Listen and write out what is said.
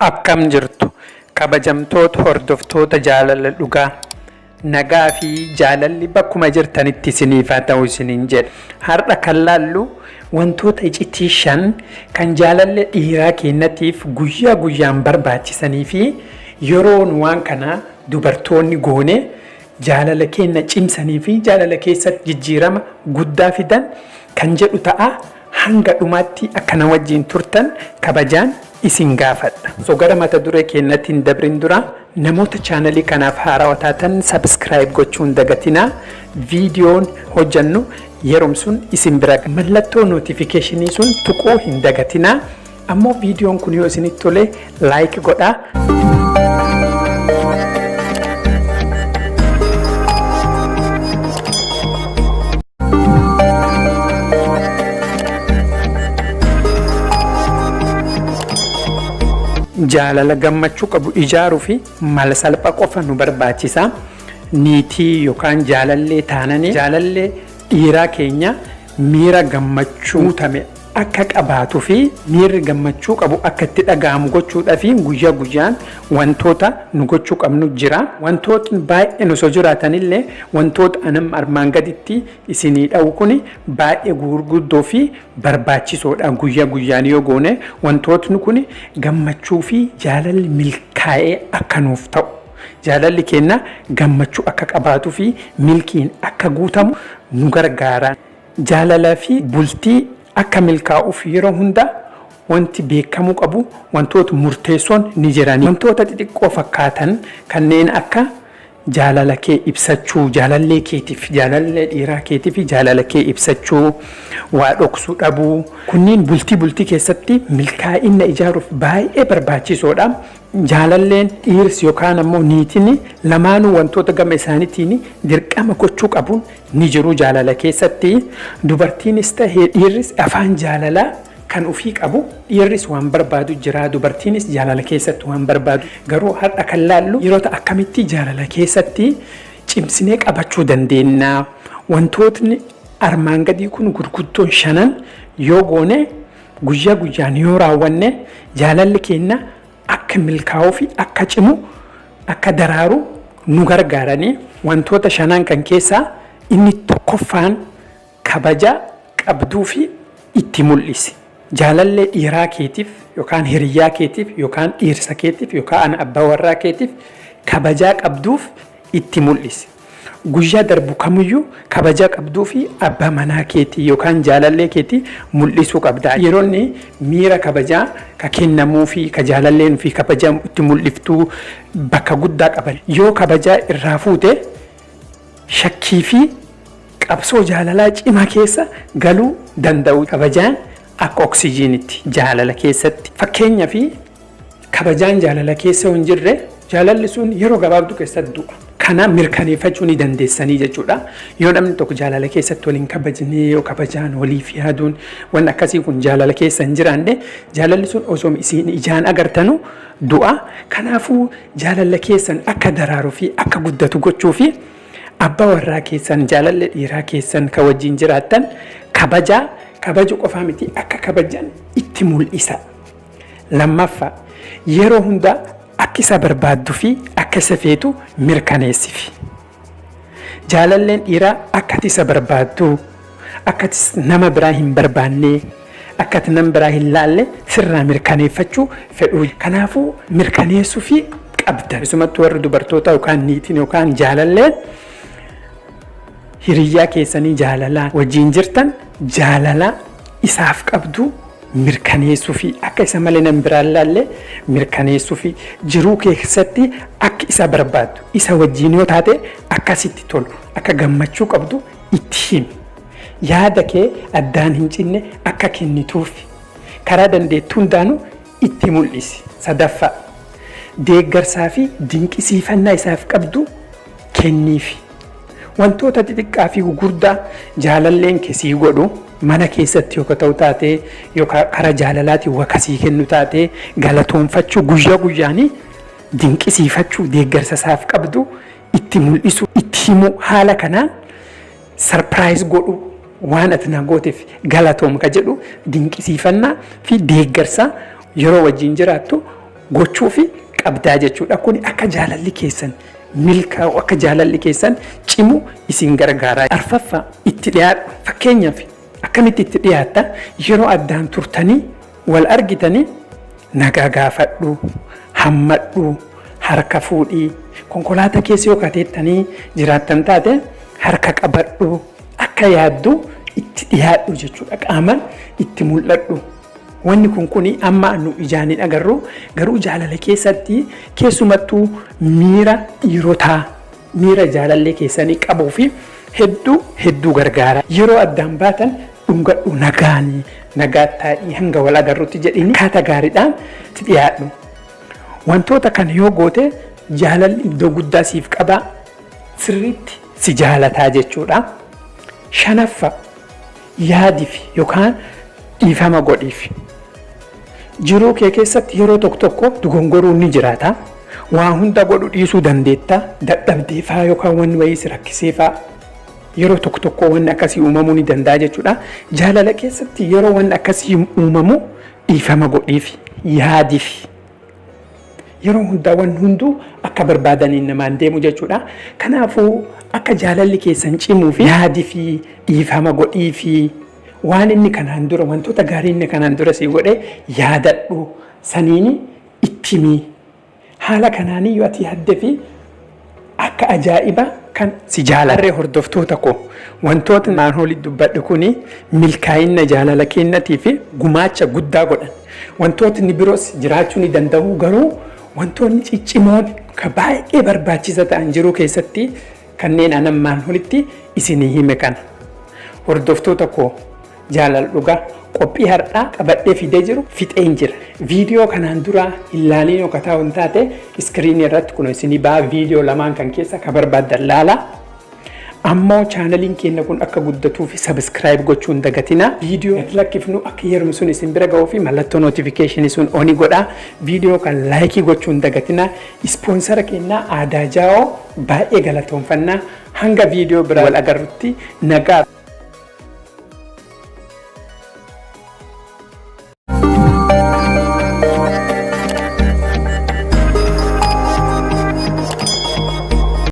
Akkam jirtu kabajamtoota hordoftoota jaalala dhugaa nagaa fi jaalalli bakkuma jirtanitti isiniif haa ta'u isiniin jedha. Har'a kan laallu wantoota icitii 5 kan jaalalli dhiiraa keenyatiif guyyaa guyyaan barbaachisanii fi yeroon waan kana dubartoonni goone jaalala keenya cimsanii fi jaalala keessatti jijjiirama guddaa fidan kan jedhu ta'a. Hanga dhumaatti akka na wajjin turtan kabajaan isin gaafadha. So gara mata duree keenyatti hin dabrin dura namoota chaanalii kanaaf haarawa taatan subscribe gochuu hin dagatinaa. Viidiyoon hojjannu yeroom sun isin bira mallattoo notification sun tuquu hin dagatinaa. Ammoo viidiyoon kun yoo isinitti tole like godhaa. Jaalala gammachuu qabu ijaaruu fi mala salphaa qofa nu barbaachisa. Niitii yookaan jaalallee taananii jaalallee dhiiraa keenya miira gammachuu guutame akka qabaatuu fi miirri gammachuu qabu akka itti dhaga'amu gochuudhaaf guyyaa guyyaan wantoota nu gochuu qabnu jira. Wantootni baay'een osoo jiraatanillee wantoota anam armaan gaditti isinii dha'u kun baay'ee gurguddoo fi barbaachisoodha. Guyyaa guyyaan yoo goone wantootni kun gammachuu fi jaalalli milkaa'ee akka nuuf ta'u. Jaalalli keenya gammachuu akka qabaatuu fi milkiin akka guutamu nu gargaara. Jaalala fi bultii akka milkaa'uuf yeroo hunda wanti beekamuu qabu wantoota murteessoon ni jirani. Wantoota xixiqqoo fakkaatan kanneen akka jaalala kee ibsachuu, jaalallee keetiif, jaalallee dhiiraa keetiif jaalala kee ibsachuu, waa dhoksuu dhabuu. Kunniin bultii bultii keessatti milkaa'ina ijaaruuf baay'ee barbaachisoodha. Jaalalleen dhiirs yookaan ammoo niitiin lamaanuu wantoota gama isaaniitiin dirqama gochuu qabuun ni jiru jaalala keessatti. Dubartiinis ta'ee dhiirris afaan jaalalaa kan ofii qabu, dhiirris waan barbaadu jira, dubartiinis jaalala keessatti waan barbaadu. Garuu har'a kan laallu dhiirota akkamitti jaalala keessatti cimsinee qabachuu dandeenya. Wantootni armaan gadii kun gurguddoon shanan yoo goone guyyaa guyyaan yoo raawwanne jaalalli keenya akka milkaa'uu fi akka cimu akka daraaru nu gargaaranii wantoota shanan kan keessaa inni tokkoffaan kabaja qabduu fi itti mul'isi. Jaalallee dhiiraa keetiif yookaan hiriyyaa keetiif yookaan dhiirsa keetiif yookaan abbaa warraa keetiif kabajaa qabduuf itti mul'isi. Guyyaa darbu kamiyyuu kabajaa qabduu fi abbaa manaa keetii yookaan jaalallee keetii mul'isuu qabda. Yeroo inni miira kabajaa ka kennamuu fi ka jaalalleen fi kabajaa itti mul'iftuu bakka guddaa qaban. Yoo kabajaa irraa fuute shakkii fi qabsoo jaalalaa cimaa keessa galuu danda'u. Kabajaan akka oksijiinitti jaalala keessatti. Fakkeenyaa fi kabajaan jaalala keessa hin jirre jaalalli sun yeroo gabaabduu keessatti du'a. Kana mirkaneeffachuu ni dandeessanii jechuudha. Yoo namni tokko jaalala keessatti waliin kabajnee yoo kabajaan waliif yaaduun wanni akkasii kun jaalala keessa hin jiraanne jaalalli sun osoo isin ijaan agartanu du'a. Kanaafuu jaalala keessan akka daraaruu fi akka guddatu gochuu fi abbaa warraa keessan jaalalli dhiiraa keessan kan wajjin jiraattan kabajaa kabaju qofaa miti akka kabajan itti mul'isa. Lammaffaa, yeroo hunda akka isa barbaaddu fi akka isa feetu mirkaneessifi. Jaalalleen dhiiraa akka ati isa barbaaddu, akka ati nama biraa hin barbaanne, akka ati nama biraa hin laalle sirraa mirkaneeffachuu fedhu. Kanaafuu mirkaneessuufi qabda. Keessumattuu warri dubartoota yookaan niitiin yookaan jaalalleen hiriyyaa keessanii jaalalaa wajjin jirtan jaalala isaaf qabdu mirkaneessuu fi akka isa malee nama biraan laalle mirkaneessuu fi jiruu keessatti akka isa barbaaddu isa wajjin yoo taate akkasitti tolu akka gammachuu qabdu itti himi. Yaada kee addaan hin cinne akka kennituuf karaa dandeettu hundaanuu itti mul'isi. Sadaffaa, deeggarsaa fi dinqisiifannaa isaaf qabdu kenniifi. Wantoota xixiqqaa fi gugurdaa jaalalleen kee sii godhu mana keessatti yoo ta'u taate yookaan karaa jaalalaatiin waa sii kennu taate galatoonfachuu guyyaa guyyaanii dinqisiifachuu deeggarsa isaaf qabdu itti mul'isu itti himuu haala kanaan sarpiraayiz godhu waan ati na gooteef galatoom ka jedhu dinqisiifannaa fi deeggarsa yeroo wajjin jiraattu gochuufi qabdaa jechuudha. Kun akka jaalalli keessan milkaa'u, akka jaalalli keessan cimu isin gargaara. Arfaffaa, itti dhiyaadhu. Fakkeenyaaf, akkamitti itti dhiyaatta? Yeroo addaan turtanii wal argitanii nagaa gaafadhu, hammadhu, harka fuudhii, konkolaataa keessa yoo kateettanii jiraattan taate harka qabadhu, akka yaaddu itti dhiyaadhu jechuudha. Qaamaan itti mul'adhu. Wanni kun kuni amma nu ijaan hin agarru, garuu jaalala keessatti keessumattuu miira dhiirotaa, miira jaalallee keessanii qabuu fi hedduu hedduu gargaara. Yeroo addaan baatan dhungadhu, nagaanii nagaa taa'ii, hanga wal agarrutti jedhini akkaataa gaariidhaan itti dhiyaadhu. Wantoota kana yoo goote jaalalli iddoo guddaa siif qabaa, sirriitti si jaalataa jechuudha. Shanaffa, yaadiif yookaan dhiifama godhiif. Jiruu kee keessatti yeroo tokko tokko dogongoruun ni jiraata. Waa hunda godhu dhiisuu dandeetta. Dadhabdee faa yookaan wanni wayii si rakkisee faa yeroo tokko tokko wanni akkasii uumamuu ni danda'a jechuudha. Jaalala keessatti yeroo wanni akkasii uumamu dhiifama godhiif, yaadiif. Yeroo hundaa wanni hunduu akka barbaadaniin namaan deemu jechuudha. Kanaafuu akka jaalalli keessan cimuu fi yaadii fi dhiifama godhii fi waan inni kanaan dura, wantoota gaarii inni kanaan dura si godhe yaadadhu, saniin itti himi. Haala kanaanii yoo ati yaadde fi akka ajaa'iba kan si jaalarree. Hordoftoota koo, wantoota naan olii dubbadhe kuni milkaa'ina jaalala keenyatii fi gumaacha guddaa godhan. Wantootni biroos jiraachuu ni danda'u, garuu wantoonni ciccimoon ka baay'ee barbaachisa ta'an jiruu keessatti kanneen anammaan olitti isinii hime kana. Hordoftoota koo, jaalala dhugaa qophii har'aa qabadhee fidee jiru fixeen jira. Viidiyoo kanaan dura hin laaliin yoo taa'u hin taate, iskiriinii irratti kun isinii ba'a, viidiyoo lamaan kan keessa ka barbaaddan laala. Ammoo chaanaliin keenya kun akka guddatuu fi subscribe gochuu hin dagatina. Viidiyoo lakkifnu akka yeroo sun isin bira ga'uu fi mallattoo notificationii sun on godha. Viidiyoo kan like gochuu hin dagatina. Ispoonsara keenyaa Aadaa Jaa'oo baay'ee galatoonfannaa. Hanga viidiyoo biraa wal agarrutti nagaa.